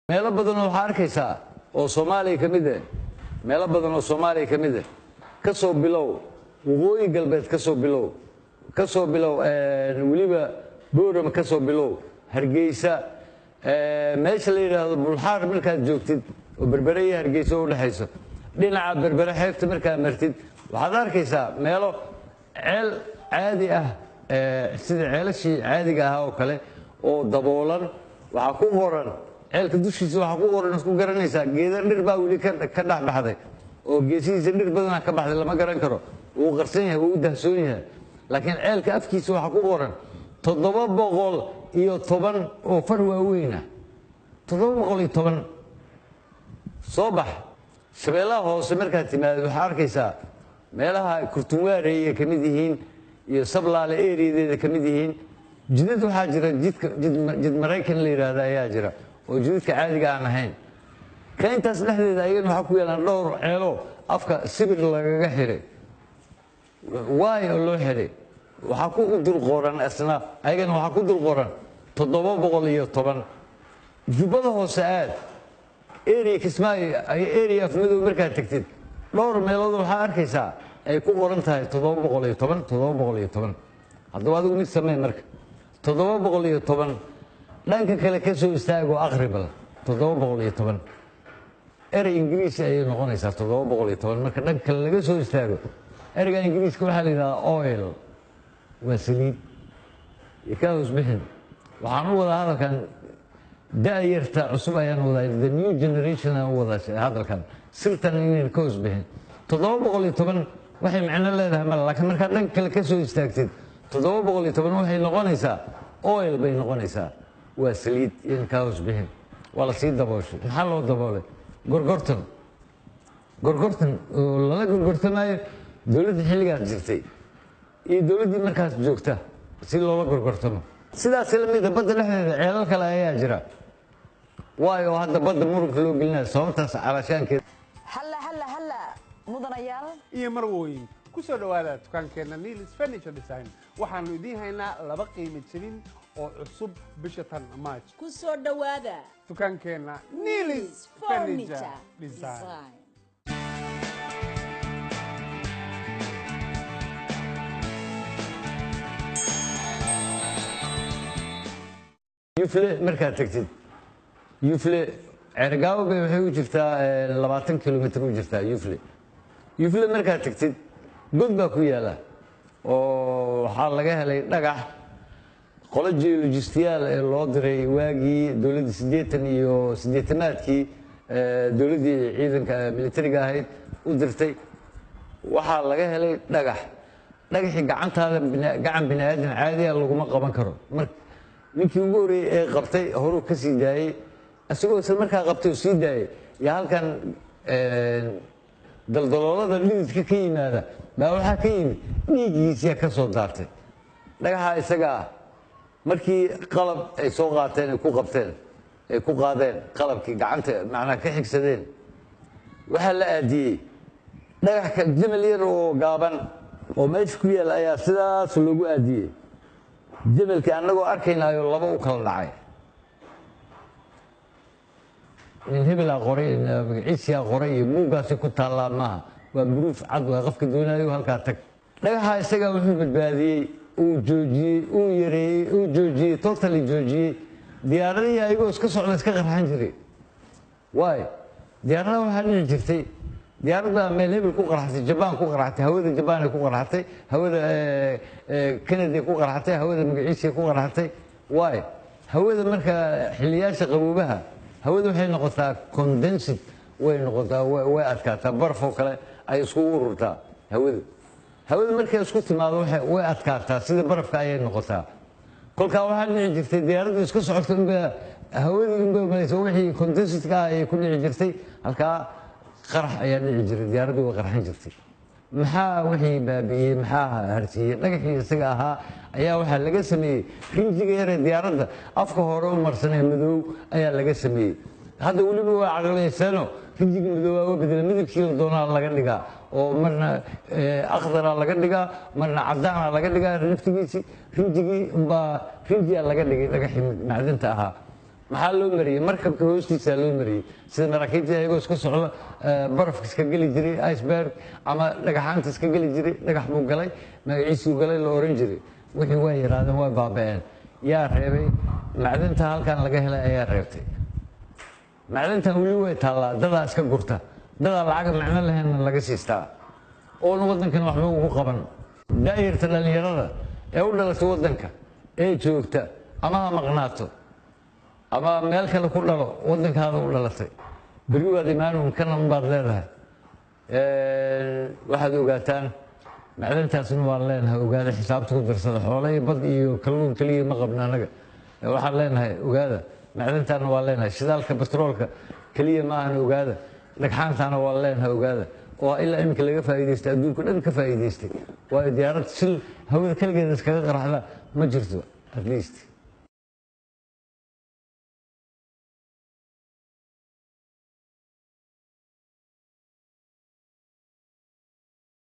Meelo badan oo waxaa arkaysaa oo Soomaaliya ka mid eh, meelo badan oo Soomaaliya ka mid eh, ka soo bilow waqooyi galbeed, ka soo bilow, weliba Boorama, ka soo bilow Hargeysa, meesha la yidhaahdo Bulxaar markaad joogtid oo Berbere iyo Hargeysa u dhexayso, dhinaca Berbere xeebta markaad martid, waxaad arkaysaa meelo ceel caadi ah, sida ceelashii caadiga ahaa oo kale oo daboolan. Waxaa ku qoran ceelka dushiisa, waxaa ku qoran, isku garanaysaa, geeda dhir baa weli ka dhex baxday oo geesihiisa dhir badanaa ka baxday. Lama garan karo, wuu qarsan yahay, wuu u dahsoon yahay, laakiin ceelka afkiisa waxaa ku qoran 710 oo far waaweyn ah, 710. Soo bax Shabeellaha Hoose markaad timaadid, waxaa arkaysaa meelaha Kurtunwaarey ay ka mid yihiin iyo Sablaale eriyadeeda ka mid yihiin. Jidad waxaa jira, jidka jid Maraykan la yidhaahda ayaa jira oo jidadka caadiga aan ahayn. Ka intaas dhexdeeda ayagana waxaa ku yaalaan dhowr ceelo afka sibir lagaga xiray. Waay oo loo xiray? Waxaa ku dul qoran isna, ayagana waxaa ku dul qoran 710. Jubbada Hoose aad, area Kismaayo, area Afmadow markaad tagtid, dhowr meelood waxaa arkaysaa ay ku qoran tahay 710, 710. Haddaba adigu mid samee marka, 710 dhanka kale ka soo istaagoo aqribal. 710 erey Ingiriisi ayay noqonaysaa. 710 marka dhanka kale laga soo istaago, ereyga Ingiriiska waxaa la yidhahdaa oil, waa saliid. Iyo ka hoos bixin. Waxaan u wadaa hadalkan da-yarta cusub ayaan wadaa, the new generation aan u wadaa hadalkan, sirtan inayna ka hoos bixin. 710 waxay macno leedahay male, laakiin markaad dhanka kale ka soo istaagtid, 710 waxay noqonaysaa oil bay noqonaysaa, waa saliid. In kaa hoos bixin. Waa la sii dabooshay. Maxaa loo daboolay? Gorgortan, gorgortan oo lala gorgortamaayo dowladda xilligaas jirtay iyo dowladdii markaas joogta si loola gorgortamo. Sidaas la mida badda dhexdeeda ceelal kale ayaa jira. Waayo hadda badda muranka loo gelinayo sababtaas calaashaankeeda. Halla halla halla, mudanayaal iyo marwooyin, ku soo dhowaada dukaankeenna Nilis Furniture Design. Waxaannu idiin haynaa laba qiimo jebin oo cusub bisha tan March. Ku soo dhowaada dukaankeenna Nilis Furniture Design. Design. Yufle markaad tagtid, Yufle Ceergaawo bay waxay u jirtaa 20 kilomitr u jirtaa Yufle. Yufle markaad tagtid, god baa ku yaala oo waxaa laga helay dhagax. Qolo geologistiyaal ee loo diray waagii dowladdii siddeetan iyo siddeetanaadkii, dowladdii ciidanka militariga ahayd u dirtay, waxaa laga helay dhagax. Dhagaxii gacantaada gacan bini aadam caadiya laguma qaban karo. Mar ninkii ugu horreeyey ee qabtay horuu ka sii daayey, isagoo isla markaa qabtay oo sii daayey, yaa halkan daldaloolada dhididka ka yimaada baa waxaa ka yimid dhiiggiisiyaa ka soo daartay dhagaxa isaga ah. Markii qalab ay soo qaateen, ay ku qabteen, ay ku qaadeen qalabkii gacanta, macnaha ka xigsadeen, waxaa la aadiyey dhagax ka jamal yar oo gaaban oo meesha ku yaal ayaa sidaas loogu aadiyey jamalkii. Annagoo arkaynaayo laba u kala dhacay. Nin hebelaa qoray, magaciisiyaa qoray iyo buuggaasi ku taallaa maaha, waa buruuf cad, waa qofka doonayo halkaa tag. Dhagaxa isagaa wuxuu badbaadiyey, uu joojiyey, uu yareeyey, uu joojiyey, totally joojiyey diyaaradihii ayagoo iska socda iska qarxan jiray. Waay diyaaradaha waxaa dhici jirtay diyaaradda meel hebel ku qarxatay, Jabaan ku qarxatay, hawada Jabaan ay ku qarxatay, hawada Canada ku qarxatay, hawada magaciisa ku qarxatay. Waay hawada marka xiliyaasha qaboobaha hawada waxay noqotaa condensed, way noqotaa, way adkaataa, baraf oo kale ay iskugu ururtaa hawadu. Hawada markay isku timaado way adkaataa, sida barafka ayay noqotaa. Kolkaa waxaa dhici jirtay diyaaraddu iska socoto unbaa hawadii unbaa malaysa, wixii condensedka ah ayay ku dhici jirtay, halkaa qarax ayaa dhici jiray, diyaaraddu way qarxan jirtay. Maxaa wixii baabi'iyey? Maxaa harsiiyey? Dhagaxii isaga ahaa ayaa waxaa laga sameeyey rinjiga yaree diyaaradda afka hore u marsanee madow ayaa laga sameeyey. Hadda weliba waa caqliyeysano, rinjiga madoobaa waa bedela, midabkii la doonaa laga dhigaa, oo marna akhdaraa laga dhigaa, marna cadaanaa laga dhigaa. Naftigiisii rinjigii umbaa rinjiyaa laga dhigay dhagaxii macdanta ahaa. Maxaa loo mariyey? Markabka hoostiisaa loo mariyey, sida maraakiibta ayagoo iska socda barafka iska geli jiray, iceberg ama dhagaxaanta iska geli jiray. Dhagax buu galay, magaciisuu galay la oran jiray. Wixii waa yaraadeen, waa baaba'een. Yaa reebay? Macdanta halkan laga helay ayaa reebtay. Macdantan weli way taallaa, dadaa iska gurta, dadaa lacaga macno lahaynna laga siistaa, oona waddankan waxba ugu qaban. Daayirta dhallinyarada ee u dhalatay waddanka ee joogta, ama ha maqnaato ama meel kale ku dhalo, waddankaada u dhalatay, berri waad imaanun kana baad leedahay. Waxaad ogaataan macdantaasna waan leenahay. Ogaada, xisaabta ku darsada. Xoolo iyo bad iyo kalluun keliya ma qabna anaga. Waxaan leenahay, ogaada, macdantaana waan leenahay. Shidaalka batroolka keliya ma ahan, ogaada. Dhagxaantaana waan leenahay, ogaada, oo ilaa iminka laga faa'iidaystay, adduunka dhan ka faa'iidaystay. Waayo, diyaarad shil hawada keligeeda iskaga qaraxda ma jirto at least.